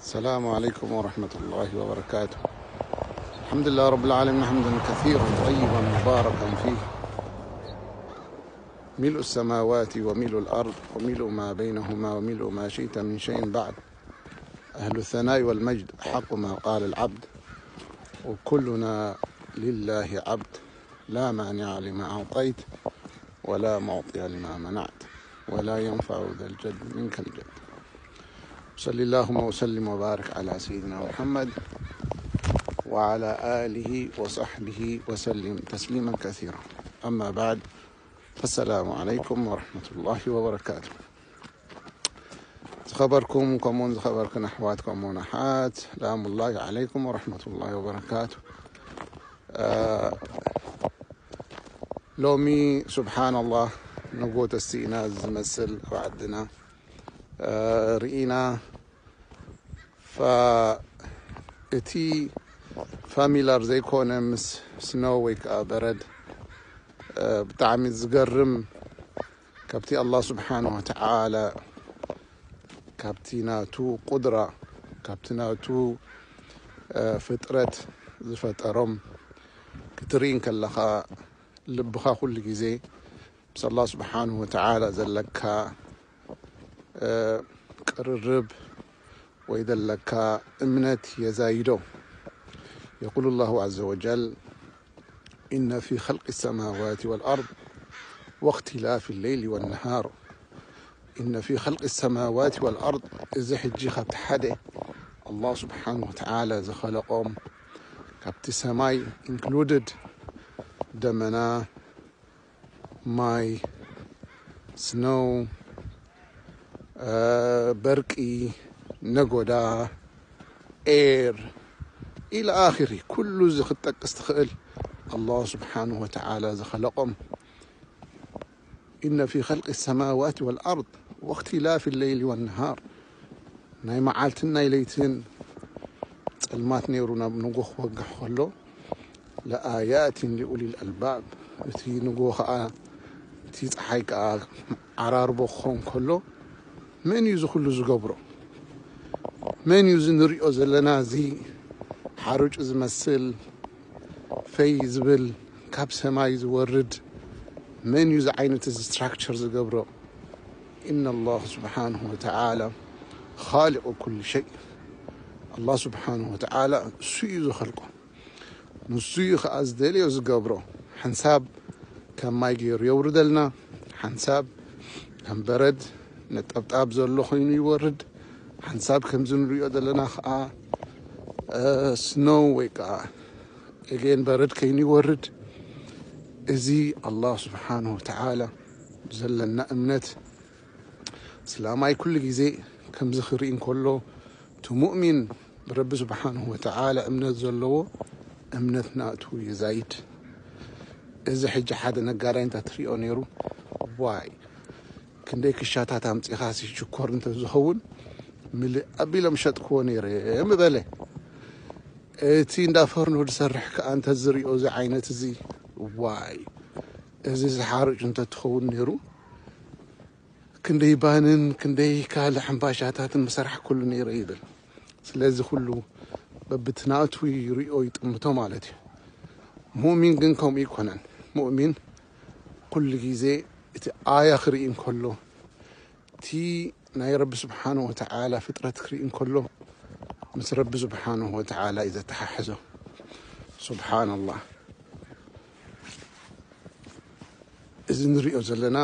السلام عليكم ورحمة الله وبركاته. الحمد لله رب العالمين، حمدا كثيرا طيبا مباركا فيه، ملء السماوات وملء الأرض وملء ما بينهما وملء ما شئت من شيء بعد. أهل الثناء والمجد، حق ما قال العبد، وكلنا لله عبد، لا مانع لما أعطيت ولا معطي لما منعت ولا ينفع ذا الجد منك الجد. صل اللهم وسلم وبارك على سيدنا محمد وعلى آله وصحبه وسلم تسليما كثيرا. أما بعد، السلام عليكم ورحمة الله وبركاته. ዝኸበርኩም ከምኡውን ዝኸበርክን ኣሕዋት ከምኡውን ኣሓት፣ ሰላሙላሂ ዓለይኩም ወረሕመቱላሂ ወበረካቱ። ሎሚ ሱብሓነላህ፣ ንጎ ተስኢና ዝመስል ኣብ ዓድና ርኢና። እቲ ፋሚላር ዘይኮነ ምስ ስኖው ወይ ከዓ በረድ፣ ብጣዕሚ ዝገርም፣ ካብቲ ኣላህ ስብሓን ወተዓላ፣ ካብቲ ናቱ ቁድራ፣ ካብቲ ናቱ ፍጥረት ዝፈጠሮም ክትርኢ እንከለኻ፣ ልብኻ ኩሉ ግዜ ምስ ኣላህ ስብሓን ወተዓላ ዘለካ ቅርርብ ወይ ዘለካ እምነት የዛይዶ። የቁሉ ላሁ ዐዘ ወጀል፣ إن في خلق السماوات والأرض واختلاف الليل والنهار، إن في خلق السماوات والأرض፣ እዚ ሕጂ ካብቲ ሓደ ኣላህ ስብሓን ወተዓላ ዝኸለቖም፣ ካብቲ ሰማይ ኢንክሉድድ ደመና፣ ማይ፣ ስኖው፣ በርቂ፣ ነጎዳ፣ ኤር ኢለ ኣኺሪ፣ ኩሉ እዚ ክትጠቅስ ትኽእል ኣላህ ስብሓንሁ ወተዓላ ዝኸለቖም። إن في خلق السماوات والأرض واختلاف الليل والنهار، ናይ መዓልትን ናይ ለይትን ጸልማት ነይሩ ናብ ንጎ ክወግሕ ከሎ፣ ለኣያትን ሊኡሊል ኣልባብ፣ እቲ ንጎ ኸዓ፣ እቲ ጸሓይ ከኣ ዓራርቦ ክኸውን ከሎ፣ መን እዩ እዚ ኩሉ ዝገብሮ? መን እዩ እዚ ንሪኦ ዘለና፣ እዚ ሓሩጭ ዝመስል ፈይ ዝብል ካብ ሰማይ ዝወርድ? መን እዩ እዚ ዓይነት እዚ ስትራክቸር ዝገብሮ? ኢነ ላህ ስብሓንሁ ወተዓላ ኻሊቁ ኩሉ ሸይ። ኣላህ ስብሓንሁ ወተዓላ እሱ እዩ ዝኸልቆ። ንሱ እዩ ኸዓ ዝደልዮ ዝገብሮ። ሓንሳብ ከም ማይ ገይሩ የውርደልና፣ ሓንሳብ ከም በረድ ነጠብጣብ ዘሎ ኮይኑ ይወርድ፣ ሓንሳብ ከምዚ ንሪኦ ዘለና ኸዓ ስኖው ወይ ከዓ ኤጌን በረድ ከይኑ ይወርድ። እዚ ኣላህ ስብሓንሁ ወተዓላ ዘለና እምነት፣ እስላማይ ኩሉ ግዜ ከምዚ ክርኢ እንከሎ፣ እቲ ሙእሚን ብረቢ ስብሓንሁ ወተዓላ እምነት ዘለዎ፣ እምነት ናቱ ይዛይድ። እዚ ሕጂ ሓደ ነጋዳይ እንተትሪኦ ነይሩ፣ ዋይ፣ ክንደይ ክሻታት ኣምጺኻሲ ሽኮር እንተዝኸውን ምልእ ኣቢሎም ሸጥክዎ ነይረ ምበለ። እቲ እንዳ ፈርኖ ዝሰርሕ ከኣ እንተዝሪኦ እዚ ዓይነት እዚ፣ ዋይ፣ እዚ ዝሓርጭ እንተትኸውን ነይሩ ክንደይ ባንን ክንደይ ካልእ ሕምባሻታትን ምሰራሕ ኩሉ ነይረ ይብል። ስለዚ ኩሉ በብትናቱ ይሪኦ ይጥምቶ ማለት እዩ። ሙእሚን ግን ከምኡ ይኮነን። ሙእሚን ኩሉ ግዜ እቲ ኣያ ክርኢ እንከሎ፣ እቲ ናይ ረቢ ስብሓን ወተዓላ ፍጥረት ክርኢ እንከሎ፣ ምስ ረቢ ስብሓን ወተዓላ እዩ ዘተሓሕዞ። ሱብሓንላህ። እዚ ንሪኦ ዘለና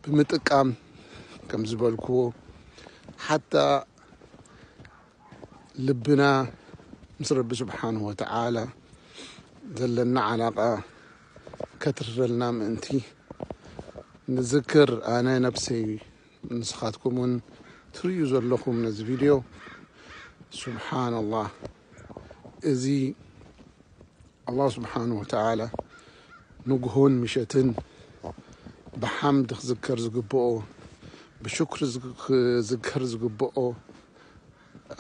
ብምጥቃም፣ ከም ዝበልክዎ፣ ሓታ ልብና ምስ ረቢ ስብሓንሁ ወተዓላ ዘለና ዓላቃ ከትርረልና ምእንቲ ንዝክር፣ ኣነ ነብሰይ፣ ንስኻትኩም እውን ትርእዩ ዘለኹም ነዚ ቪድዮ፣ ሱብሓንላህ፣ እዚ ኣላህ ስብሓንሁ ወተዓላ ንግሆን ምሸትን ብሓምድ ክዝከር ዝግብኦ፣ ብሽክሪ ዝግ-፣ ክዝከር ዝግብኦ፣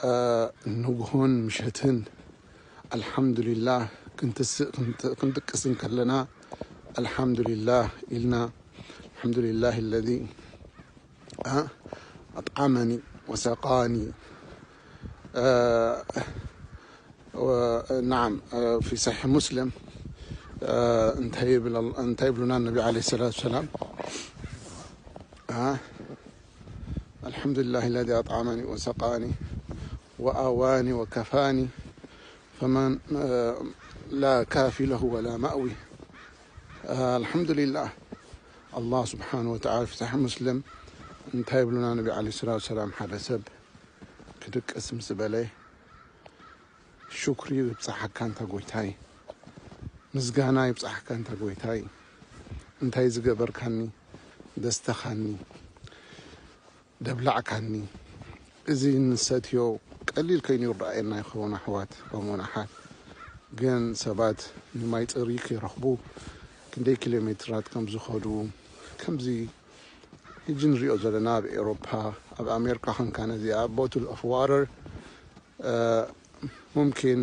እ፣ ንግሆን ምሸትን ኣልሓምዱሊላህ ክንትስእ፣ ክንት-፣ ክንድቅስ እንከለና ኣልሓምዱሊላህ ኢልና፣ ኣልሓምዱሊላህ ለዚ እ፣ ኣጥዓመኒ وسقاني. آه، و- نعم، آه، في صحيح مسلم، آه، انتهى بال- انتهى بلنا النبي عليه الصلاة والسلام. آه، الحمد لله الذي أطعمني وسقاني وآواني وكفاني، فمن، آه، لا كافي له ولا مأوي. آه، الحمد لله. الله سبحانه وتعالى في صحيح مسلم انتهى بلنا النبي عليه الصلاة والسلام حدث كدك اسم سبلي شكري يبصحك أنت قويتاي مزقانا يبصحك أنت قويتاي أنت يزقبر كاني دستخاني دبلع كاني እዚ ንሰትዮ ቀሊል ከይኑ ይረኣየና ይኸውን ኣሕዋት ከምኡውን ኣሓት ግን ሰባት ንማይ ፅሪ ከይረኽቡ ክንደይ ኪሎ ሜትራት ከም ዝኸዱ ከምዚ ሕጂ ንሪኦ ዘለና ኣብ ኤሮፓ ኣብ ኣሜሪካ ክንካ ነዚኣ ቦትል ኦፍ ዋተር ሙምኪን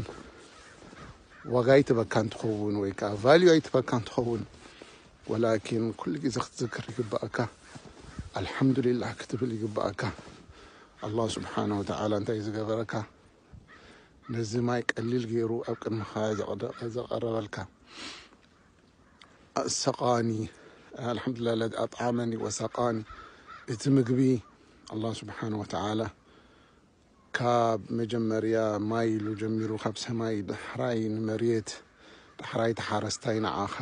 ዋጋ ይትበካ እንትኸውን ወይ ከዓ ቫልዩ ኣይትበካ እንትኸውን ወላኪን ኩሉ ግዜ ክትዝክር ይግባእካ ኣልሓምዱሊላህ ክትብል ይግባእካ ኣላህ ስብሓነ ወተዓላ እንታይ ዝገበረካ ነዚ ማይ ቀሊል ገይሩ ኣብ ቅድመኻ ዘቐረበልካ ኣሰቃኒ ኣልሓምዱላ ለዚ ኣጥዓመኒ ወሰቃኒ እቲ ምግቢ ኣላህ ስብሓን ወተዓላ ካብ መጀመርያ ማይ ኢሉ ጀሚሩ ካብ ሰማይ ዳሕራይ ንመሬት ዳሕራይ ተሓረስታይ ንዓኻ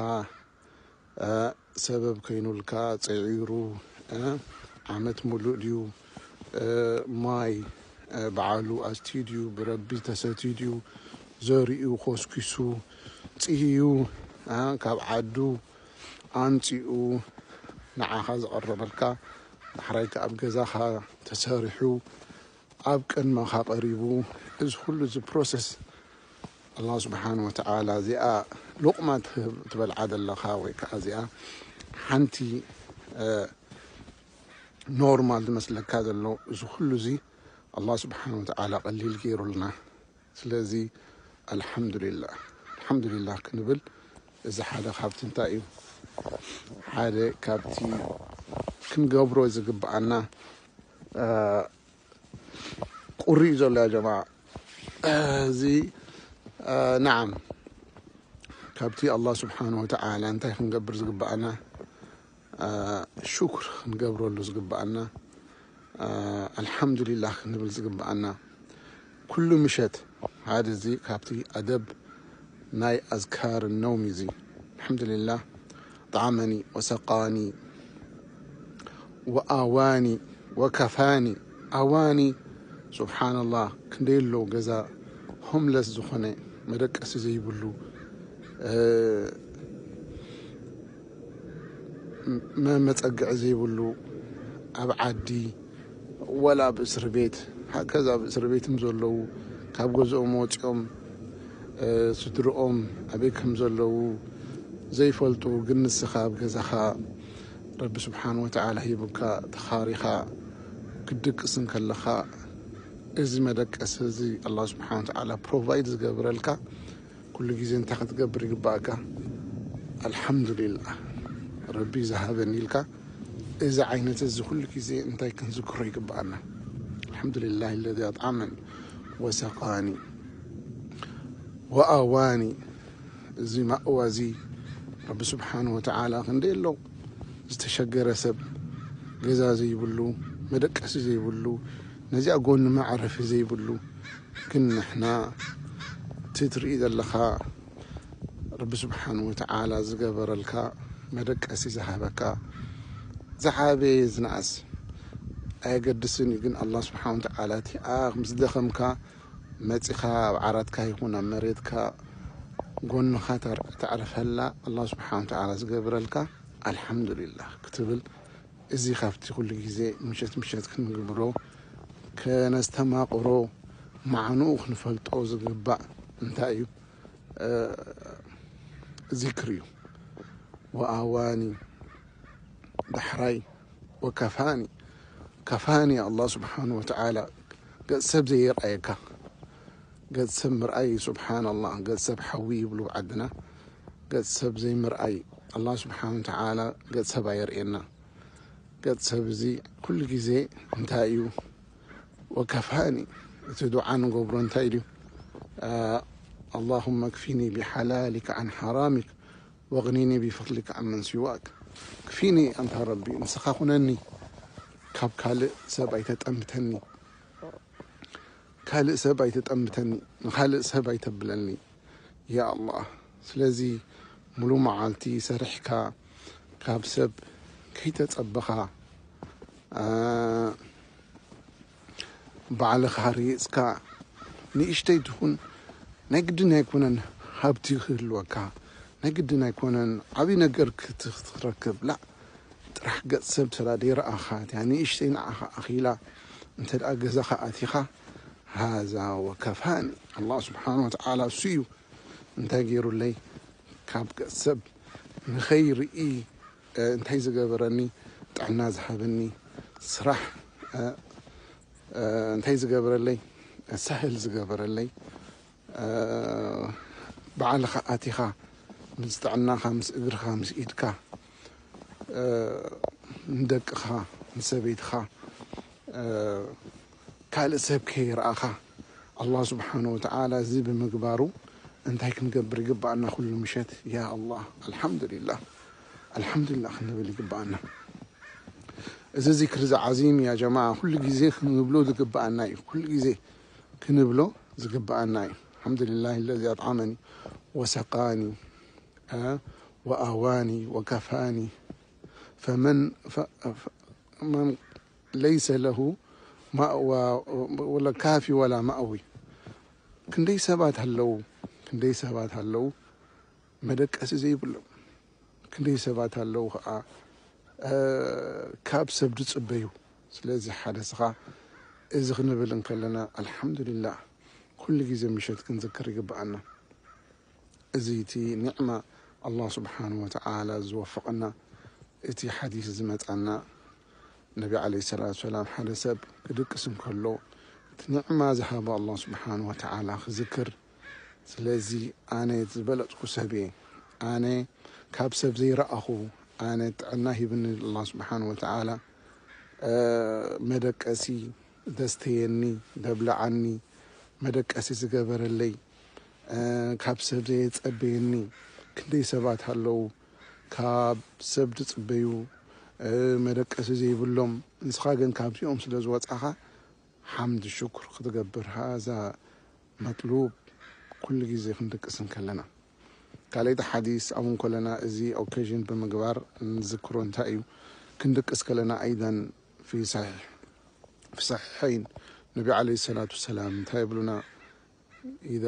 ሰበብ ከይኑልካ ፀዒሩ ዓመት ሙሉእ ድዩ ማይ በዓሉ ኣስትዩ ድዩ ብረቢ ተሰትዩ ድዩ ዘሪኡ ኮስኪሱ ፅህዩ ካብ ዓዱ ኣምፂኡ ንዓኻ ዘቐረበልካ ዳሕራይ ኣብ ገዛኻ ተሰሪሑ ኣብ ቅድመኻ ቀሪቡ እዚ ኩሉ እዚ ፕሮሰስ ኣላህ ስብሓን ወተዓላ እዚኣ ሉቕማ ትበልዓ ዘለኻ ወይ ከዓ እዚኣ ሓንቲ ኖርማል ዝመስለካ ዘሎ እዚ ኩሉ እዚ ኣላህ ስብሓን ወተዓላ ቀሊል ገይሩልና ስለዚ ኣልሓምዱሊላህ ኣልሓምዱሊላህ ክንብል እዚ ሓደ ካብቲ እንታይ እዩ ሓደ ካብቲ ክንገብሮ ዝግብኣና ቁሪ እዩ ዘሎ ያ ጀማዓ እዚ ናዓም ካብቲ ኣላህ ስብሓን ወተዓላ እንታይ ክንገብር ዝግብኣና ሽክር ክንገብረሉ ዝግብኣና ኣልሓምዱሊላህ ክንብል ዝግብኣና ኩሉ ምሸት ሓደ እዚ ካብቲ ኣደብ ናይ ኣዝካር ነውም እዚ ኣልሓምዱሊላህ ጣዓመኒ ወሰቃኒ ወኣዋኒ ወከፋኒ ኣዋኒ ስብሓንላህ ክንደይ ኣሎ ገዛ ሆምለስ ዝኾነ መደቀሲ ዘይብሉ መመፀግዒ ዘይብሉ ኣብ ዓዲ ወላ ኣብ እስር ቤት ሃከዛ ኣብ እስር ቤትም ዘለዉ ካብ ገዝኦም ወፂኦም ስድርኦም ኣበይ ከም ዘለዉ ዘይፈልጡ ግን ንስኻ ኣብ ገዛኻ ረቢ ስብሓን ወተዓላ ሂቡካ ተኻሪኻ ክትድቅስ እንከለኻ እዚ መደቀሲ እዚ ኣላ ስብሓን ወተዓላ ፕሮቫይድ ዝገብረልካ ኩሉ ግዜ እንታይ ክትገብር ይግባእካ ኣልሓምዱሊላህ ረቢ ዝሃበኒ ኢልካ እዚ ዓይነት እዚ ኩሉ ግዜ እንታይ ክንዝክሮ ይግባኣና ኣልሓምዱሊላህ ለዚ ኣጥዓመኒ ወሰቃኒ ወኣዋኒ እዚ ማእዋ እዚ ረቢ ስብሓን ወተዓላ ክንደይ ኣሎ ዝተሸገረ ሰብ ገዛ ዘይብሉ መደቀሲ ዘይብሉ ነዚኣ ጎኒ መዕረፊ ዘይብሉ ግን ንሕና እቲ ትርኢ ዘለኻ ረቢ ስብሓን ወተዓላ ዝገበረልካ መደቀሲ ዝሃበካ ዝዓበየ ዝነኣስ ኣየገድስን እዩ ግን ኣላ ስብሓን ወተዓላ እቲኣ ምስ ደኸምካ መፂኻ ኣብ ዓራትካ ይኹን ኣብ መሬትካ ጎንኻ ተዕርፈላ ኣላ ስብሓን ወተዓላ ዝገብረልካ ኣልሓምዱሊላህ ክትብል እዚ ካብቲ ኩሉ ግዜ ምሸት ምሸት ክንግብሮ ከነስተማቕሮ ማዕንኡ ክንፈልጦ ዝግባእ እንታይ እዩ ዚክር እዩ ወኣዋኒ ዳሕራይ ወከፋኒ ከፋኒ ኣላ ስብሓን ወተዓላ ገጽ ሰብ ዘየርኣየካ ገጽ ሰብ ምርኣይ ስብሓን ኣላ ገጽ ሰብ ሓዊ ይብሉ ዓድና ገጽ ሰብ ዘይምርኣይ ኣላ ስብሓን ወተዓላ ገጽ ሰብ ኣየርእየና ገጽ ሰብ እዚ ኩሉ ግዜ እንታይ እዩ ወከፋኒ። እቲ ዱዓ ንገብሮ እንታይ ድዩ? ኣላሁመ ክፊኒ ብሓላሊክ ዓን ሓራሚክ ወግኒኒ ብፈድሊክ ዓመን ሲዋክ። ክፊኒ ኣንታ ረቢ፣ ንስኻ ኩነኒ፣ ካብ ካልእ ሰብ ኣይተጠምተኒ፣ ካልእ ሰብ ኣይተጠምተኒ፣ ንኻልእ ሰብ ኣይተብለኒ። ያ ኣላህ፣ ስለዚ ሙሉ መዓልቲ ሰሪሕካ ካብ ሰብ ከይተጸበኻ፣ ባዕልኻ ርይጽካ፣ ንእሽተይ ትኹን ናይ ግድን ኣይኮነን ሃብቲ ክህልወካ፣ ናይ ግድን ኣይኮነን ዓብዪ ነገር ክትረክብ ላ። ጥራሕ ገጽ ሰብ ስላ ደይረኣኻ፣ እቲያ ንእሽተይ ንዓኻ ኣኺላ እንተ ደኣ ገዛኻ ኣቲኻ፣ ሃዛ ወከፋኒ። ኣላህ ስብሓን ወተዓላ እሱ እዩ እንታይ ገይሩለይ፣ ካብ ገጽ ሰብ ንኸይርኢ እንታይ ዝገበረኒ፣ ጥዕና ዝሃበኒ፣ ስራሕ እንታይ ዝገበረለይ፣ ሳህል ዝገበረለይ፣ ባዕልኻ ኣቲኻ ምስ ጥዕናኻ፣ ምስ እግርኻ፣ ምስ ኢድካ፣ ንደቅኻ፣ ንሰበይትኻ፣ ካልእ ሰብ ከይረኣኻ፣ ኣላህ ስብሓን ወተዓላ እዚ ብምግባሩ እንታይ ክንገብር ይግባኣና? ኩሉ ምሸት ያ ኣላህ፣ ኣልሓምዱሊላህ፣ ኣልሓምዱሊላህ ክንብል ይግባኣና። እዚ ዚክር እዚ ዓዚም ያ ጀማዓ፣ ኩሉ ግዜ ክንብሎ ዝግባኣና እዩ። ኩሉ ግዜ ክንብሎ ዝግባኣና እዩ። ኣልሓምዱሊላህ ለዚ ኣጥዓመኒ ወሰቃኒ ወኣዋኒ ወከፋኒ ፈመን ለይሰ ለሁ ማእዋ ወላ ካፊ ወላ ማእዊ። ክንደይ ሰባት ኣለዉ፣ ክንደይ ሰባት ኣለዉ መደቀሲ ዘይብሎም። ክንደይ ሰባት ኣለዉ ኸዓ ካብ ሰብ ዝጽበዩ። ስለዚ ሓደ ስኻ እዚ ክንብል እንከለና ኣልሓምዱሊላህ ኩሉ ግዜ ምሸት ክንዝክር ይግብኣና። እዚ እቲ ኒዕማ ኣላህ ስብሓን ወተዓላ ዝወፈቐና፣ እቲ ሓዲስ ዝመጻና ነቢ ዓለይሂ ሰላቱ ሰላም ሓደ ሰብ ክድቅስ እንከሎ እቲ ኒዕማ ዝሃበ ኣላህ ስብሓን ወተዓላ ክዝክር። ስለዚ ኣነ ዝበለጽኩ ሰብ እየ፣ ኣነ ካብ ሰብ ዘይረኣኹ፣ ኣነ ጥዕና ሂብኒ ኣላህ ስብሓን ወተዓላ፣ መደቀሲ ደስተየኒ፣ ደብልዓኒ፣ መደቀሲ ዝገበረለይ፣ ካብ ሰብ ዘየጸበየኒ ክንደይ ሰባት ኣለዉ፣ ካብ ሰብ ዝጽበዩ መደቀሲ ዘይብሎም። ንስኻ ግን ካብዚኦም ስለ ዝወጻኻ ሓምድ ሽኩር ክትገብር ሃዛ መጥሉብ ኩሉ ግዜ ክንድቅስ እንከለና። ካልኣይቲ ሓዲስ ኣብኡ እንከለና እዚ ኦኬዥን ብምግባር ንዝክሮ እንታይ እዩ? ክንድቅስ ከለና ኣይደን ፊ ሰሒሕ፣ ፊ ሰሒሐይን ነቢ ዓለይሂ ሰላቱ ወሰላም እንታይ ይብሉና? ኢዛ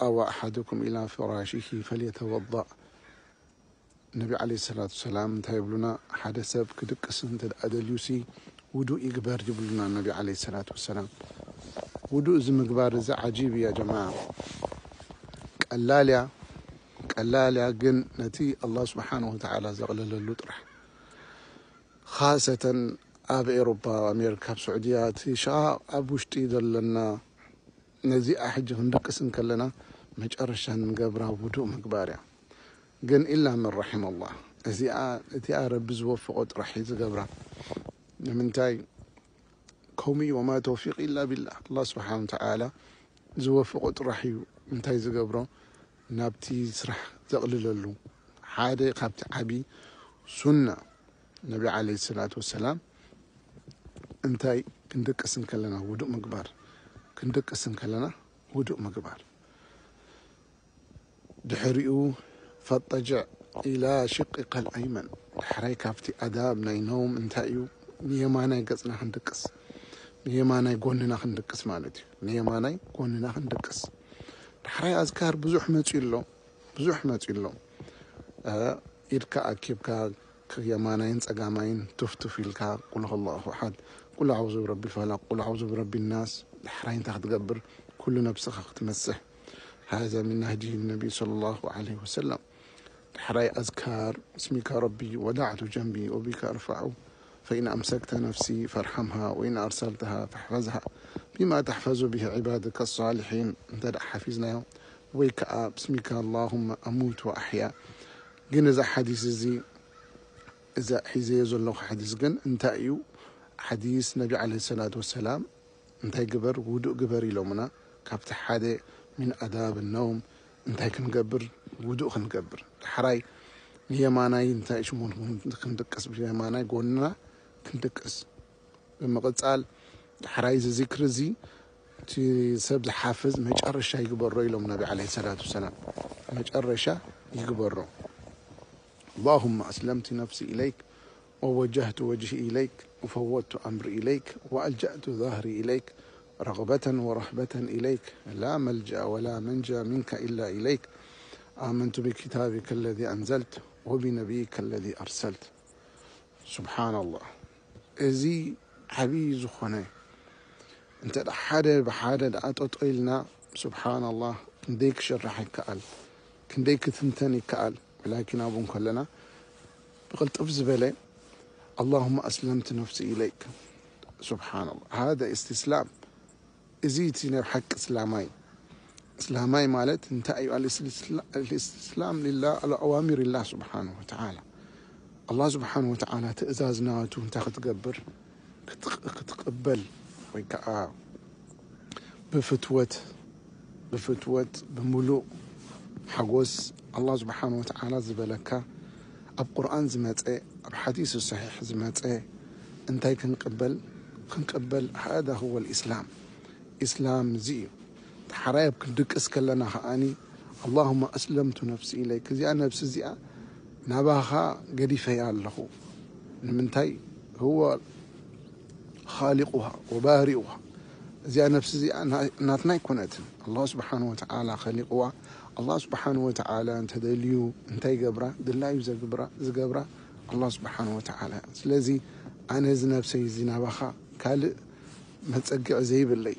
ኣዋ ኣሓዱኩም ኢላ ፍራሺሂ ፈልየተወዳእ። ነቢ ዓለይሂ ሰላቱ ወሰላም እንታይ ይብሉና? ሓደ ሰብ ክድቅስ እንተ ደኣ ደልዩሲ ውዱእ ይግበር ይብሉና ነቢ ዓለይሂ ሰላቱ ወሰላም። ውዱእ እዚ ምግባር እዚ ዓጂብ እያ ጀማዓ። ቀላል እያ፣ ቀላል እያ፣ ግን ነቲ ኣላህ ስብሓነሁ ወተዓላ ዘቕለለሉ ጥራሕ። ኻሰተን ኣብ ኤውሮፓ፣ ኣብ ኣሜሪካ፣ ኣብ ስዑድያ፣ እቲ ሸቓቕ ኣብ ውሽጢ ዘለና፣ ነዚኣ ሕጂ ክንድቅስ እንከለና መጨረሻ ንገብራ ውዱእ ምግባር እያ። ግን ኢላ መን ረሒመ ኣላህ፣ እዚኣ እቲኣ ረቢ ዝወፈቖ ጥራሕ እዩ ዝገብራ። ንምንታይ ከምኡ እዩ፣ ወማ ተውፊቅ ኢላ ቢላህ። ኣላህ ስብሓነ ወተዓላ ዝወፈቖ ጥራሕ እዩ እንታይ ዝገብሮ፣ ናብቲ ስራሕ ዘቕልለሉ። ሓደ ካብቲ ዓቢ ሱና ነቢ ዓለይሂ ሰላቱ ወሰላም እንታይ ክንድቅስ እንከለና ውዱእ ምግባር፣ ክንድቅስ እንከለና ውዱእ ምግባር። ድሕሪኡ ፈጠጅዕ ኢላ ሽቅቀል ኣይመን፣ ዳሕራይ ካብቲ ኣዳብ ናይ ነውም እንታይ እዩ? ንየማናይ ገጽና ክንድቅስ፣ ንየማናይ ጎንና ክንድቅስ ማለት እዩ። ንየማናይ ጎንና ክንድቅስ። ዳሕራይ ኣዝካር ብዙሕ መጺኡ ኣሎ፣ ብዙሕ መጺኡ ኣሎ። እ፣ ኢድካ ኣኪብካ የማናይን ጸጋማይን ቱፍቱፍ ኢልካ ቁል ሁወላሁ ኣሓድ፣ ቁል ኣዑዙ ብረቢል ፈለቅ፣ ቁል ኣዑዙ ብረቢ ናስ። ዳሕራይ እንታይ ክትገብር? ኩሉ ነብስኻ ክትመስሕ። ሃዛ ሚን ናህጂ ነቢ ሰለላሁ ዐለይሂ ወሰለም። ዳሕራይ ኣዝካር፣ ብስሚካ ረቢ ወዳዕቱ ጀንቢ ወቢካ ኣርፋዑ፣ ፈኢን ኣምሰክተ ነፍሲ ፈርሓምሃ ወኢን ኣርሰልተሃ ፈሕፈዝሃ ቢማ ተሕፈዙ ብሂ ዒባደከ ሳሊሒን። እንተ ደኣ ሓፊዝናዮ፣ ወይ ከኣ ብስሚካ ኣላሁመ ኣሙት ወኣሕያ። ግን እዛ ሓዲስ እዚ፣ እዛ ሒዘዮ ዘለኹ ሓዲስ ግን እንታይ እዩ? ሓዲስ ነቢ ዓለይሂ ሰላቱ ወሰላም እንታይ ግበር? ውዱእ ግበር ኢሎምና። ካብቲ ሓደ ሚን ኣዳብ ነውም እንታይ ክንገብር? ውዱእ ክንገብር። ዳሕራይ ንየማናይ እንታይ ሽሙ ክንድቅስ፣ ብየማናይ ጎንና ክንድቅስ። ብምቕጻል ዳሕራይ እዚ ዚክሪ እዚ እቲ ሰብ ዝሓፍዝ መጨረሻ ይግበሮ ኢሎም ነቢ ዓለይሂ ሰላቱ ወሰላም። መጨረሻ ይግበሮ። اللهم أسلمت نفسي إليك ووجهت وجهي إليك وفوضت أمري إليك وألجأت ظهري إليك رغبة ورهبة إليك لا ملجأ ولا منجا منك إلا إليك آمنت بكتابك الذي أنزلت وبنبيك الذي أرسلت. سبحان الله. እዚ ዓብዪ ዝኾነ እንተ ሓደ ብሓደ ደኣ ጠጦ ኢልና፣ ስብሓንላህ፣ ክንደይ ክሽራሕ ይከኣል፣ ክንደይ ክትንተን ይከኣል። ላኪን ኣብኡ እንከለና ብቕልጥፍ ዝበለ اللهم أسلمت نفسي إليك. سبحان الله، هذا استسلام. እዚ እቲ ናይ ሓቂ እስላማይ። እስላማይ ማለት እንታይ እዩ? الاستسلام لله على أوامر الله سبحانه وتعالى. ኣላህ ስብሓን ወተዓላ ትእዛዝ ናቱ እንታይ ክትገብር? ክትቕ- ክትቕበል ወይ ከዓ ብፍትወት ብፍትወት ብምሉእ ሓጎስ ኣላህ ስብሓን ወተዓላ ዝበለካ ኣብ ቁርኣን ዝመፀ ኣብ ሓዲስ ሰሒሕ ዝመፀ እንታይ ክንቅበል? ክንቅበል هذا هو الإسلام. ኢስላም እዚ እዩ። ተሓራይ ኣብ ክንድቅስ ከለና ከዓኒ اللهم أسلمت نفسي إليك እዚኣ ነብሲ እዚኣ ናባኻ ገዲፈያ ኣለኹ። ንምንታይ? هو خالقها وبارئها እዚኣ ነብሲ እዚኣ ናትና ኣይኮነትን። ኣላህ ስብሓን ወተዓላ ኸሊቕዋ። ኣላህ ስብሓን ወተዓላ እንተደልዩ እንታይ ይገብራ? ድላዩ ዘግብራ ዝገብራ ኣላህ ስብሓን ወተዓላ። ስለዚ ኣነ እዚ ነብሰይ እዚ ናባኻ ካልእ መጸግዒ ዘይብለይ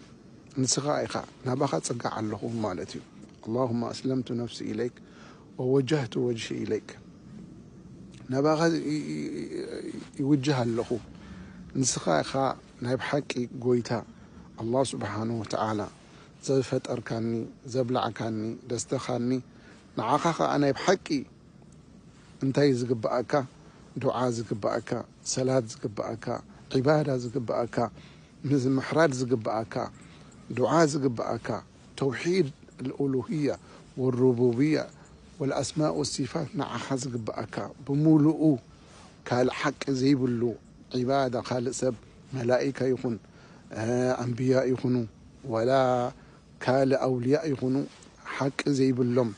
ንስኻ ኢኻ። ናባኻ ጽጋዕ ኣለኹ ማለት እዩ። اللهم أسلمت نفسي إليك ووجهت وجهي إليك ናባኻ ይውጅህ ኣለኹ። ንስኻ ኢኻ ናይ ብሓቂ ጎይታ ኣላህ ስብሓን ወተዓላ ዘፈጠርካኒ፣ ዘብላዕካኒ፣ ደስተኻኒ። ንዓኻ ኸዓ ናይ ብሓቂ እንታይ ዝግብኣካ? ዱዓ ዝግብኣካ፣ ሰላት ዝግብኣካ፣ ዒባዳ ዝግብኣካ፣ ምሕራድ ዝግብኣካ፣ ዱዓ ዝግብኣካ፣ ተውሒድ الألوهية والربوبية والأسماء والصفات ንዓኻ ዝግብኣካ ብምሉኡ። ካልእ ሓቂ ዘይብሉ ዒባዳ ካልእ ሰብ መላኢካ ይኹን ኣንብያ ይኹኑ ወላ ካልእ ኣውልያ ይኹኑ ሓቂ ዘይብሎም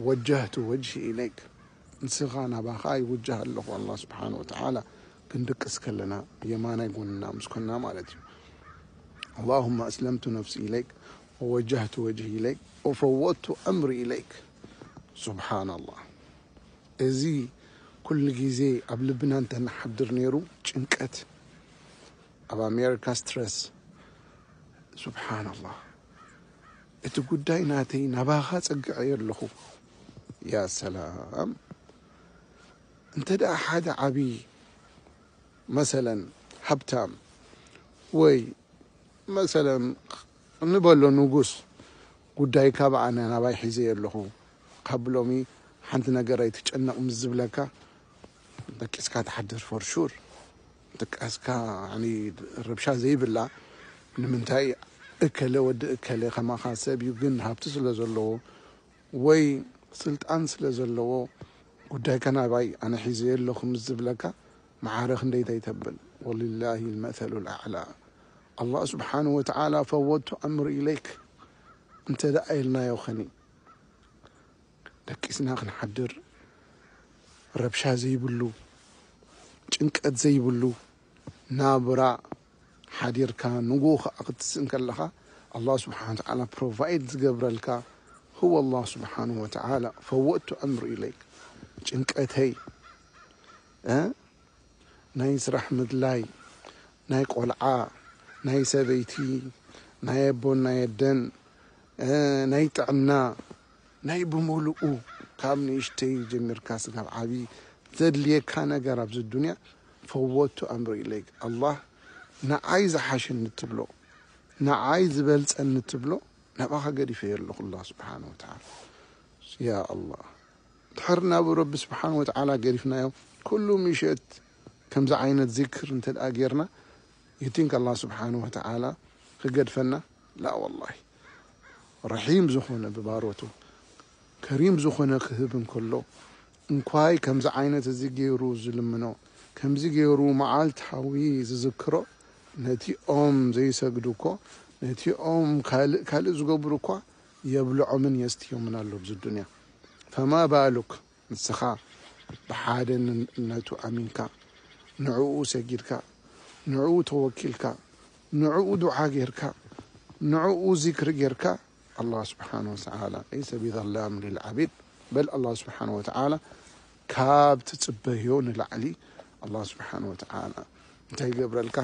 وجهت وجهي إليك ንስኻ ናባኻ ይውጅህ ኣለኹ ኣላህ ስብሓን ወተዓላ ክንድቅስ ከለና የማናይ ጎንና ምስ ኮና ማለት እዩ። اللهم أسلمت نفسي إليك ووجهت وجهي إليك وفوضت أمري إليك. سبحان الله. እዚ ኩሉ ግዜ ኣብ ልብና እንተንሓድር ነይሩ ጭንቀት ኣብ ኣሜሪካ ስትረስ። ስብሓንላህ። እቲ ጉዳይ ናተይ ናባኻ ጸግዐዮ ኣለኹ። ያ ሰላም። እንተ ደኣ ሓደ ዓብዪ መሰለን ሃብታም ወይ መሰለን ንበሎ ንጉስ ጉዳይካ ብኣነ ናባይ ሒዘዮ ኣለኹ ካብ ሎሚ ሓንቲ ነገር ኣይትጨነቕ ምስ ዝብለካ ደቂስካ ትሓድር for sure። ደቂስካ ረብሻ ዘይብላ ንምንታይ እከለ ወዲ እከለ ከማኻ ሰብ እዩ ግን ሃብቲ ስለ ዘለዎ ወይ ስልጣን ስለ ዘለዎ ጉዳይካ ናባይ ኣነ ሒዘዮ ኣለኹ ምስ ዝብለካ ማዕረ ክንደይ እንታይ ተብል። ولله المثل الأعلى ኣላህ ስብሓንሁ ወተዓላ ፈወቱ ኣምሪ ኢለይክ እንተ ደኣ ኢልናዮ ኸኒ ደቂስና ክንሓድር ረብሻ ዘይብሉ ጭንቀት ዘይብሉ ናብራ ሓዲርካ ንግሆ ከዓ ክትስእ እንከለኻ ኣላህ ስብሓን ወተዓላ ፕሮቫይድ ዝገብረልካ هو الله سبحانه وتعالى فوضت أمري إليك ጭንቀተይ ናይ ስራሕ ምድላይ ናይ ቆልዓ ናይ ሰበይቲ ናይ ኣቦን ናይ ኣደን ናይ ጥዕና ናይ ብምሉኡ ካብ ንእሽተይ ጀሚርካ ስጋብ ዓብዪ ዘድልየካ ነገር ኣብዚ ዱንያ ፈወቱ ኣምሪ ኢለይክ ኣላህ ንዓይ ዝሓሸኒ ትብሎ ንዓይ ዝበልፀኒ ትብሎ ናባኻ ገዲፈዮ ኣለኹ ኣላህ ስብሓን ወተዓላ። ያ ኣላህ ድሕር ናብ ረቢ ስብሓን ወተዓላ ገዲፍናዮ ኩሉ ምሸት ከምዚ ዓይነት ዚክር እንተ ደኣ ጌርና you think ኣላህ ስብሓን ወተዓላ ክገድፈና? ላ ወላሂ። ረሒም ዝኾነ ብባሮቱ፣ ከሪም ዝኾነ ክህብ እንከሎ፣ እንኳይ ከምዚ ዓይነት እዚ ገይሩ ዝልምኖ፣ ከምዚ ገይሩ መዓልታዊ ዝዝክሮ፣ ነቲኦም ዘይሰግዱ እኮ፣ ነቲኦም ካልእ ካልእ ዝገብሩ እኳ የብልዖምን የስትዮምን ኣሎ ኣብዚ ዱንያ። ፈማ ባሉክ ንስኻ ብሓደ ነቱ ኣሚንካ፣ ንዕኡ ሰጊድካ፣ ንዕኡ ተወኪልካ፣ ንዕኡ ዱዓ ጌርካ፣ ንዕኡ ዚክሪ ጌርካ፣ ኣላህ ስብሓን ወተዓላ ለይሰ ቢዘላም ልልዓቢድ፣ በል ኣላህ ስብሓን ወተዓላ ካብ ትጽበዮ ንላዕሊ ኣላህ ስብሓን ወተዓላ እንታይ ይገብረልካ?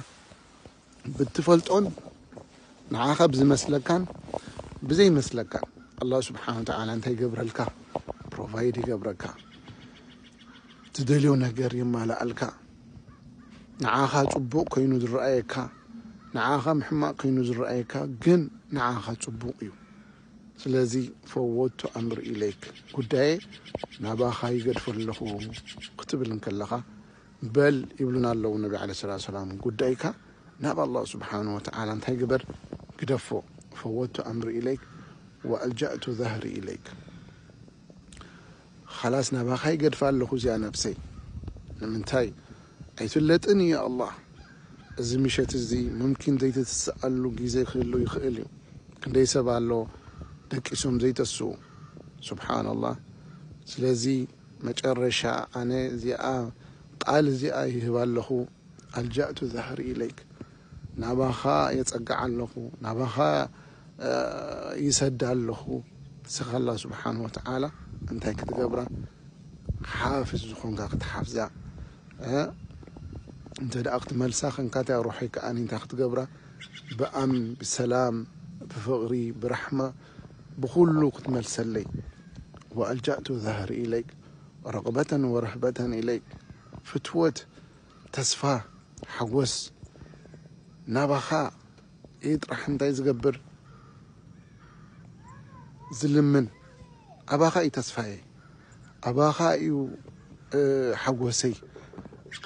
ብትፈልጦን ንዓኻ ብዝመስለካን ብዘይመስለካን ኣላህ ስብሓን ወተዓላ እንታይ ይገብረልካ? ፕሮቫይድ ይገብረካ። ትደልዮ ነገር የማልኣልካ። ንዓኻ ጽቡቕ ኮይኑ ዝረኣየካ፣ ንዓኻ ሕማቕ ኮይኑ ዝረኣየካ፣ ግን ንዓኻ ጽቡቕ እዩ። ስለዚ ፈወቱ ኣምር ኢለይክ፣ ጉዳየ ናባኻ ይገድፎ ኣለኹ ክትብል እንከለኻ፣ በል ይብሉና ኣለዉ ነቢ ዓለይሂ ሰላቱ ሰላም፣ ጉዳይካ ናብ ኣላህ ስብሓን ወተዓላ እንታይ ግበር? ግደፎ። ፈወቱ ኣምር ኢለይክ ወኣልጃእቱ ዛህሪ ኢለይክ። ኻላስ ናባኻ ይገድፋ ኣለኹ እዚኣ ነብሰይ። ንምንታይ? ኣይፍለጥን እዩ ኣላህ። እዚ ምሸት እዚ ሙምኪን ዘይትትስኣሉ ግዜ ክህሉ ይኽእል እዩ። ክንደይ ሰብ ኣሎ ደቂሶም ዘይተስኡ። ሱብሓነላህ። ስለዚ መጨረሻ ኣነ እዚኣ ቃል እዚኣ ይህብ ኣለኹ። ኣልጃእቱ ዛህሪ ኢለይክ፣ ናባኻ የጸግዕ ኣለኹ፣ ናባኻ ይሰድ ኣለኹ። ንስኻ ኣላህ ስብሓን ወተዓላ እንታይ ክትገብራ? ሓፍዝ ዝኾንካ ክትሓፍዛ። እንተ ደኣ ክትመልሳ ኸንካ እታ ሩሐይ ከኣኒ እንታይ ክትገብራ? ብኣም ብሰላም ብፍቕሪ ብራሕማ ብኹሉ ክትመልሰለይ። ወኣልጃእቱ ዛህሪ ኢለይክ ረቕበተን ወረህበተን ኢለይክ፣ ፍትወት፣ ተስፋ፣ ሓጎስ ናባኻ እዩ ጥራሕ እንታይ ዝገብር? ዝልምን። ኣባኻ እዩ ተስፋየ፣ ኣባኻ እዩ ሓጎሰይ።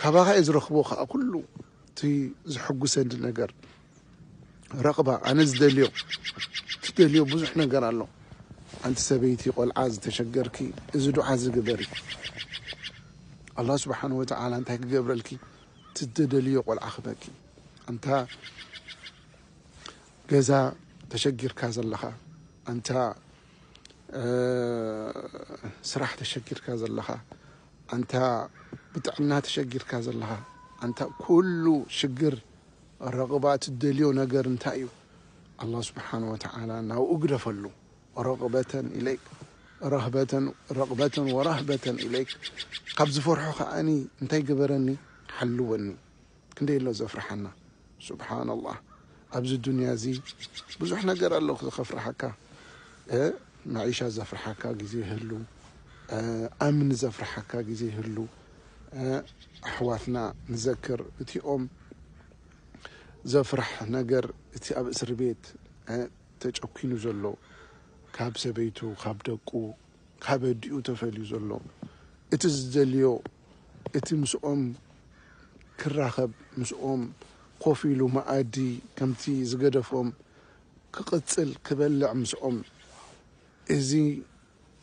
ካባኻ እየ ዝረኽቦ ከዓ ኩሉ እቲ ዝሕጉሰኒ ነገር። ረቕባ ኣነ ዝደልዮ ትደልዮ ብዙሕ ነገር ኣሎ። ኣንቲ ሰበይቲ ቆልዓ ዝተሸገርኪ እዚ ዱዓ ዝግበሪ። ኣላህ ስብሓን ወተዓላ እንታይ ክገብረልኪ? ትደልዮ ቆልዓ ክበኪ። ኣንታ ገዛ ተሸጊርካ ዘለኻ፣ ኣንታ ስራሕ ተሸጊርካ ዘለኻ፣ ኣንታ ብጥዕና ተሸጊርካ ዘለኻ፣ ኣንታ ኩሉ ሽግር ረቕባ ትደልዮ ነገር እንታይ እዩ? ኣላህ ስብሓን ወተዓላ ናብኡ ግደፈሉ። ረቕበተን ኢለይክ ረህበተን ረቕበተን ወራህበተን ኢለይክ፣ ካብ ዝፈርሖ ከኣኒ እንታይ ግበረኒ? ሓልወኒ። ክንደይ ኣሎ ዘፍርሓና። ሱብሓነላህ። ኣብዚ ዱንያ እዚ ብዙሕ ነገር ኣሎ ዘፍርሓካ። መዒሻ ዘፍርሓካ ግዜ ይህሉ፣ ኣምኒ ዘፍርሓካ ግዜ ይህሉ። ኣሕዋትና ንዘክር፣ እቲኦም ዘፍርሕ ነገር እቲ ኣብ እስር ቤት ተጨኪኑ ዘሎ፣ ካብ ሰበይቱ፣ ካብ ደቁ፣ ካብ ኣዲኡ ተፈልዩ ዘሎ፣ እቲ ዝደልዮ፣ እቲ ምስኦም ክራኸብ፣ ምስኦም ኮፍ ኢሉ መኣዲ ከምቲ ዝገደፎም ክቕጽል፣ ክበልዕ ምስኦም፣ እዚ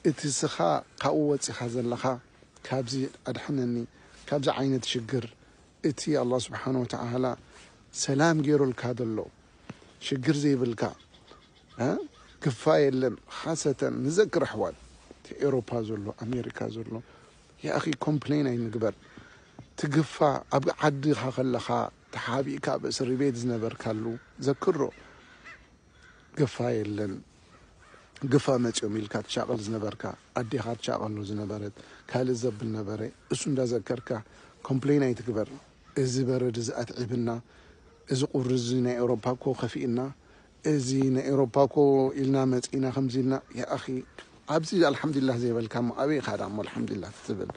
እቲ ስኻ ካብኡ ወጺኻ ዘለኻ፣ ካብዚ ኣድሕነኒ፣ ካብዚ ዓይነት ሽግር፣ እቲ ኣላህ ስብሓን ወተዓላ ሰላም ገይሩልካ ዘሎ፣ ሽግር ዘይብልካ፣ እ? ግፋ የለን። ኻሰተን ንዘክር ኣሕዋት፣ እቲ ኤውሮፓ ዘሎ፣ ኣሜሪካ ዘሎ፣ ያኣኺ ኮምፕሌን ኣይንግበር። ትግፋ ኣብ ዓድኻ ከለኻ ተሓቢእካ ኣብ እስሪ ቤት ዝነበርካሉ ዘክሮ። ግፋ የለን። ግፋ መጺኦም ኢልካ ትሻቐል ዝነበርካ፣ ኣዴኻ ትሻቐሎ ዝነበረት፣ ካልእ ዘብል ነበረ፣ እሱ እንዳዘከርካ ኮምፕሌን ኣይትግበር። እዚ በረድ እዚ ኣትዒብና፣ እዚ ቁሪ እዚ ናይ ኤውሮፓ እኮ ከፊእና፣ እዚ ናይ ኤውሮፓ እኮ ኢልና መጺእና፣ ከምዚ ኢልና፣ ያኣኺ፣ ኣብዚ ኣልሓምዱሊላህ ዘይበልካ እሞ ኣበይ ኢኻ ደኣ እሞ ኣልሓምዱሊላህ ትብል?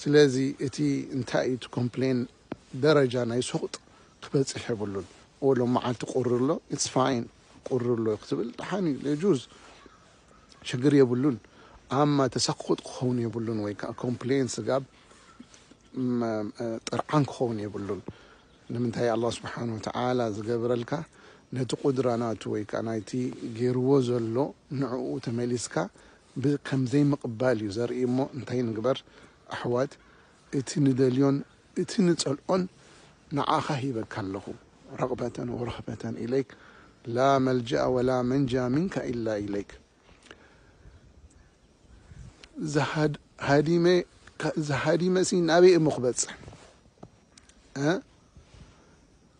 ስለዚ እቲ እንታይ እዩ እቲ ኮምፕሌን ደረጃ ናይ ሱቕጥ ክበጽሕ የብሉን። ኦ ሎም መዓልቲ ቁሪ ኣሎ፣ ኢትስ ፋይን፣ ቁሪ ኣሎ ክትብል ደሓን እዩ፣ የጁዝ፣ ሽግር የብሉን። ኣማ ተሰክጥ ክኸውን የብሉን፣ ወይ ከዓ ኮምፕሌን ስጋብ መ-፣ ጥርዓን ክኸውን የብሉን። ንምንታይ ኣላህ ስብሓን ወተዓላ ዝገብረልካ ነቲ ቁድራ ናቱ ወይ ከዓ ናይቲ ገይርዎ ዘሎ ንዕኡ ተመሊስካ ብ-፣ ከም ዘይምቕባል እዩ ዘርኢ። እሞ እንታይ ንግበር ኣሕዋት? እቲ ንደልዮን እቲ ንጸልኦን ንዓኻ ሂበካ ኣለኹ። ረቕበተን ወረህበተን ኢለይክ ላ መልጃ ወላ መንጃ ሚንካ ኢላ ኢለይክ። ዝሃድ-፣ ሃዲመ፣ ዝሃዲመሲ ናበይ እሞ ክበጽሕ? እ?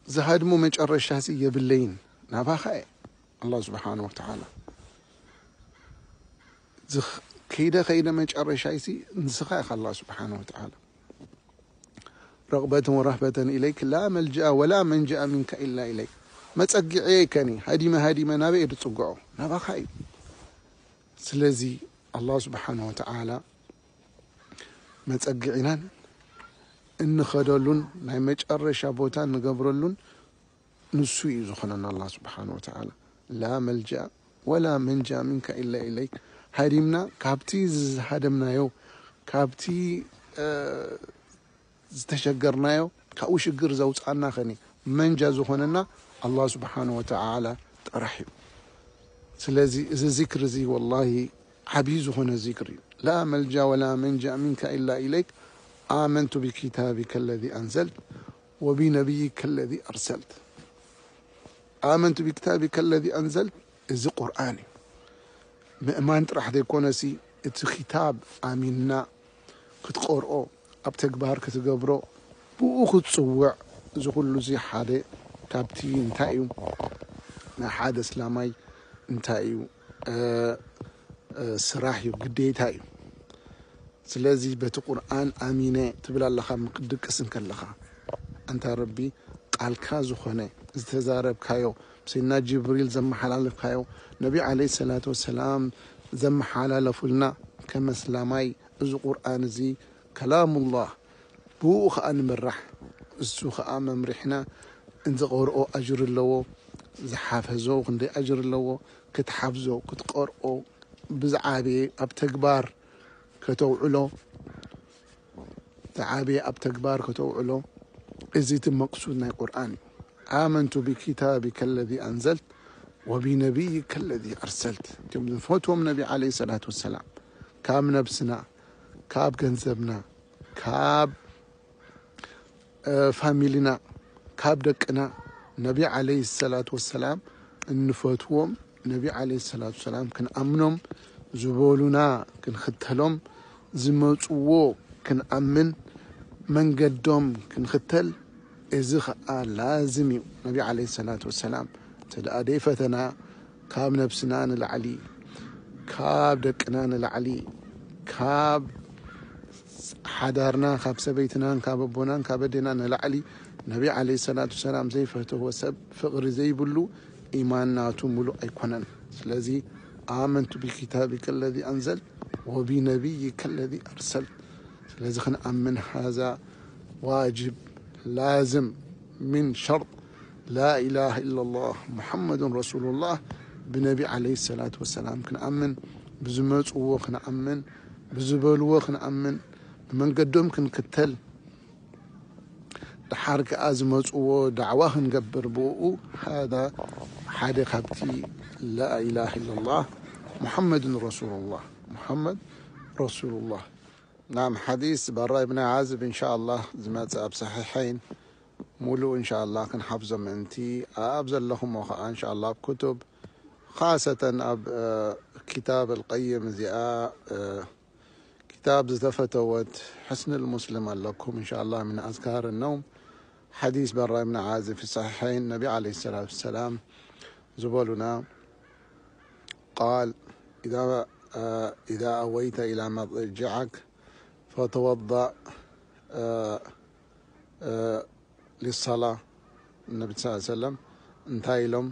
ዝሃድሞ መጨረሻሲ የብለይን። ናባኻ እየ፣ ኣላህ ስብሓነ ወተዓላ። ዝኽ-፣ ከይደ ከይደ መጨረሻይሲ ንስኻ ኢኻ፣ ኣላህ ስብሓነ ወተዓላ። ረቕበተን ወረህበተን ኢለይክ ላ መልጅኣ ወላ መንጅኣ ሚንካ ኢላ ኢለይክ። መጸግዒ የከኒ፣ ሃዲመ ሃዲመ ናበይ እየ ዝጽግዖ? ናባኻ እዩ። ስለዚ ኣላህ ስብሓነ ወተዓላ መጸግዒናን እንኸደሉን ናይ መጨረሻ ቦታ እንገብረሉን ንሱ እዩ ዝኾነና፣ ኣላህ ስብሓነ ወተዓላ። ላ መልጃ ወላ መንጃ ሚንካ ኢላ ኢለይክ። ሃዲምና ካብቲ ዝሃደምናዮ፣ ካብቲ፣ እ፣ ዝተሸገርናዮ፣ ካብኡ ሽግር ዘውፅኣና ኸኒ መንጃ ዝኾነና ኣላህ ስብሓነ ወተዓላ ጥራሕ እዩ። ስለዚ እዚ ዚክር እዚ ወላሂ ዓብዪ ዝኾነ ዚክር እዩ። ላ መልጃ ወላ መንጃ ሚንካ ኢላ ኢለይክ። ኣመንቱ ቢኪታቢከ ለዚ ኣንዘልት ወቢነቢይከ ለዚ ኣርሰልት። ኣመንቱ ቢኪታቢከ ለዚ ኣንዘልት፣ እዚ ቁርኣን እዩ። ምእማን ጥራሕ ዘይኮነሲ፣ እቲ ኪታብ ኣሚንና ክትቀርኦ፣ ኣብ ተግባር ክትገብሮ፣ ብኡ ክትጽውዕ፣ እዚ ኩሉ እዚ ሓደ ካብቲ እንታይ እዩ? ናይ ሓደ እስላማይ እንታይ እዩ? እ፣ እ፣ ስራሕ እዩ፣ ግዴታ እዩ። ስለዚ በቲ ቁርኣን ኣሚነ ትብል ኣለኻ፣ ክትድቅስ እንከለኻ። ኣንታ ረቢ፣ ቃልካ ዝኾነ ዝተዛረብካዮ፣ ብሰይድና ጅብሪል ዘመሓላለፍካዮ፣ ነቢ ዓለይሂ ሰላቱ ወሰላም ዘመሓላለፉልና፣ ከም እስላማይ እዚ ቁርኣን እዚ ከላሙላህ፣ ብኡ ኸኣ ንምራሕ። እሱ ኸኣ መምሪሕና፣ እንዝቐርኦ ኣጅር ኣለዎ፣ ዝሓፈዞ ክንደይ ኣጅር ኣለዎ፣ ክትሓፍዞ፣ ክትቀርኦ፣ ብዝዓበየ ኣብ ተግባር ከተውዕሎ፣ ዝዓበየ ኣብ ተግባር ከተውዕሎ፣ እዚ እቲ መቅሱድ ናይ ቁርኣን እዩ። ኣመንቱ ቢኪታቢከ ለዚ ኣንዘልት ወቢነቢይከ ለዚ ኣርሰልት። እቶም ዝፈትዎም ነቢ ዓለይሂ ሰላቱ ወሰላም፣ ካብ ነብስና፣ ካብ ገንዘብና፣ ካብ እ፣ ፋሚሊና፣ ካብ ደቅና፣ ነቢ ዓለይሂ ሰላቱ ወሰላም እንፈትዎም፣ ነቢ ዓለይሂ ሰላቱ ወሰላም ክንኣምኖም ዝበሉና ክንኽተሎም፣ ዝመጽዎ ክንኣምን፣ መንገዶም ክንኽተል፣ እዚ ኸኣ ላዝም እዩ። ነቢ ዓለይሂ ሰላቱ ወሰላም እንተ ደኣ ደይፈተና፣ ካብ ነብስና ንላዕሊ፣ ካብ ደቅና ንላዕሊ፣ ካብ ሓዳርና፣ ካብ ሰበይትናን ካብ ኣቦናን ካብ ኣዴና ንላዕሊ፣ ነቢ ዓለይሂ ሰላቱ ወሰላም ዘይፈተዎ ሰብ፣ ፍቕሪ ዘይብሉ፣ ኢማን ናቱ ምሉእ ኣይኮነን። ስለዚ፣ ኣመንቱ ቢኪታቢከ ለዚ ኣንዘልት ወቢነቢይከ ለዚ ኣርሰልት። ስለዚ ክንኣምን ሃዛ ዋጅብ ላዝም ምን ሸርጥ ላኢላሃ ኢለላህ ሙሐመዱን ረሱሉላህ ብነቢ ዓለይሂ ሰላቱ ወሰላም ክንኣምን፣ ብዝመጽዎ ክንኣምን፣ ብዝበልዎ ክንኣምን፣ ንመንገዶም ክንክተል፣ ደሓር ከኣ ዝመጽዎ ዳዕዋ ክንገብር ብኡ፣ ሃዛ ሓደ ካብቲ ላኢላሃ ኢለላህ ሙሐመዱን ረሱሉላህ፣ ሙሐመድ ረሱሉላህ። ናም ሓዲስ በራ ኢብን ዓዝብ፣ እንሻኣላህ፣ ዝመጽእ ኣብ ሰሒሐይን፣ ሙሉእ እንሻኣላህ ክንሓፍዞ ምእንቲ፣ ኣብ ዘለኹሞ ኸዓ እንሻኣላህ ኣብ ክቱብ፣ ኻሰተን ኣብ፣ እ፣ ኪታብ ኣልቀይም እዚኣ፣ እ፣ ኪታብ ዝተፈተወት ሕስን ልሙስሊም ኣለኩም፣ እንሻኣላህ፣ ምን ኣዝካር ነውም። ሓዲስ በራ ኢብን ዓዝብ ፊ ሰሒሐይን፣ ነቢ ዓለይሂ ሰላቱ ወሰላም ዝበሉና፣ ቃል፣ ኢዛ፣ እ፣ ኢዛ ኣወይተ ኢላ መضጅዐክ ፈተወضእ፣ እ፣ እ፣ ሊሰላ፣ ነቢ ስ ሰለም እንታይ ኢሎም?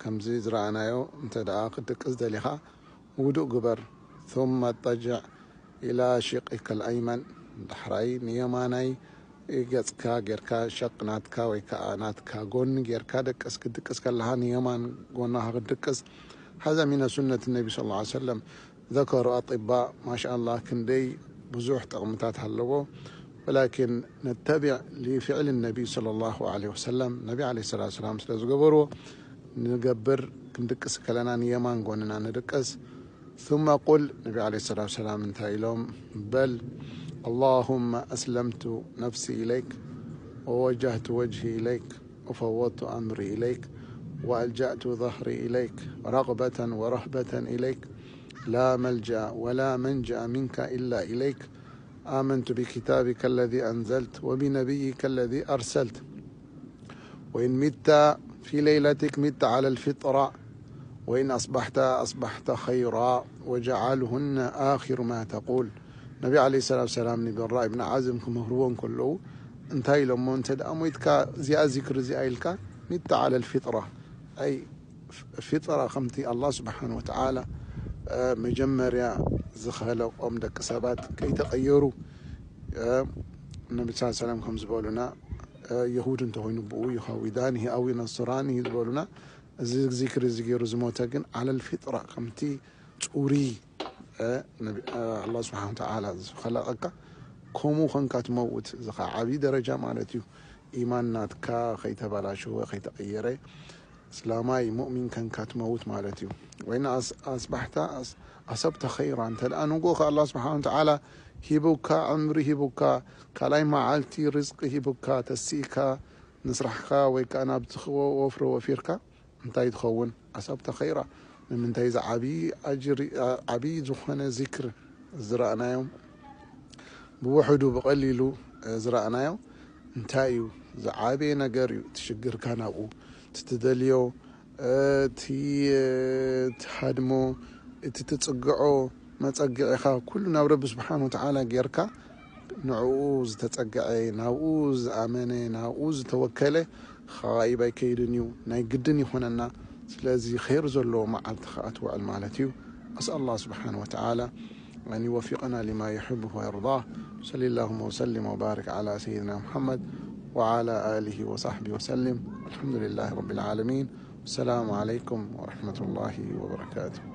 ከምዚ ዝረኣናዮ፣ እንተ ደኣ ክትድቅስ ደሊኻ፣ ውዱእ ግበር። ثم اضطجع إلى شقك الأيمن፣ ዳሕራይ ንየማናይ ገጽካ ጌርካ፣ ሸቅ ናትካ ወይ ከኣ ናትካ ጎኒ ጌርካ ደቅስ። ክትድቅስ ከለኻ ንየማን ጎንኻ ክትድቅስ። هذا من سنة النبي صلى الله عليه وسلم. ذكر أطباء، ማሻኣላህ፣ ክንደይ ብዙሕ ጠቕምታት ኣለዎ። ولكن نتبع لفعل النبي صلى الله عليه وسلم። ነቢ ዓለይሂ ሰላቱ ወሰላም ስለ ዝገበርዎ፣ ንገብር ክንድቅስ ከለና ንየማን ጎንና ንድቅስ። ثم قل፣ ነቢ ዓለይሂ ሰላቱ ወሰላም እንታይ ኢሎም? በል اللهم أسلمت نفسي إليك ووجهت وجهي إليك وفوضت أمري إليك وألجأت ظهري إليك رغبة ورهبة إليك لا ملجأ ولا منجأ منك إلا إليك آمنت بكتابك الذي أنزلت وبنبيك الذي أرسلت وإن مت في ليلتك مت على الفطرة وإن أصبحت أصبحت خيرا واجعلهن آخر ما تقول። ነቢ ዓለይሂ ሰላቱ ሰላም ንበራ ኢብን ዓዝም ክምህርዎ እንከለዉ እንታይ ኢሎሞ? እንተ ደኣ ሞይትካ እዚኣ ዚክር እዚኣ ኢልካ፣ ሚተ ዓለ ልፊጥራ፣ ኣይ ፊጥራ፣ ከምቲ ኣላህ ስብሓን ወተዓላ መጀመርያ ዝኸለቆም ደቂ ሰባት ከይተቐየሩ፣ ነቢ ስ ሰላም ከም ዝበሉና፣ የሁድ እንተኾይኑ ብኡ ይኸውዳን ኣው ነስራን ዝበሉና፣ እዚ ዚክሪ እዚ ገይሩ ዝሞተ ግን ዓለል ፊጥራ፣ ከምቲ ጹሪ ኣላ ስብሓን ተዓላ ዝኸለቐካ፣ ከምኡ ኾንካ ትመውት። እዚ ኸዓ ዓብዪ ደረጃ ማለት እዩ። ኢማን ናትካ ኸይተበላሸወ ኸይተቐየረ፣ እስላማይ ሙእሚን ከንካ ትመውት ማለት እዩ። ወይን ኣስባሕታ ኣሰብተ ኸይራ፣ እንተ ደኣ ንጎ ኸ ኣላ ስብሓን ተዓላ ሂቡካ፣ ዕምሪ ሂቡካ፣ ካልኣይ መዓልቲ ርዝቂ ሂቡካ፣ ተሲእካ ንስራሕካ ወይ ከዓ ናብቲ ወፍሪ ወፊርካ፣ እንታይ ትኸውን? ኣሰብተ ኸይራ። ንምንታይ እዚ ዓብዪ ኣጅሪ፣ ዓብዪ ዝኾነ ዚክር ዝረኣናዮም፣ ብውሕዱ ብቐሊሉ ዝረኣናዮ እንታይ እዩ? ዝዓበየ ነገር እዩ። እቲ ሽግርካ ናብኡ፣ እቲ ትደልዮ፣ እቲ ትሃድሞ፣ እቲ ትጽግዖ መጸግዒኻ ኩሉ ናብ ረቢ ስብሓን ወተዓላ ጌርካ፣ ንዕኡ ዝተጸገዐ፣ ናብኡ ዝኣመነ፣ ናብኡ ዝተወከለ ኻይብ ኣይከይድን እዩ፣ ናይ ግድን ይኾነና። ስለዚ ኸይር ዘለዎ መዓልቲ ኸኣ ትውዕል ማለት እዩ። ኣስኣል ኣላህ ስብሓን ወተዓላ أن يوفقنا لما يحبه ويرضاه. صلى اللهم وسلم وبارك على سيدنا محمد وعلى آله وصحبه وسلم. الحمد لله رب العالمين. السلام عليكم ورحمة الله وبركاته.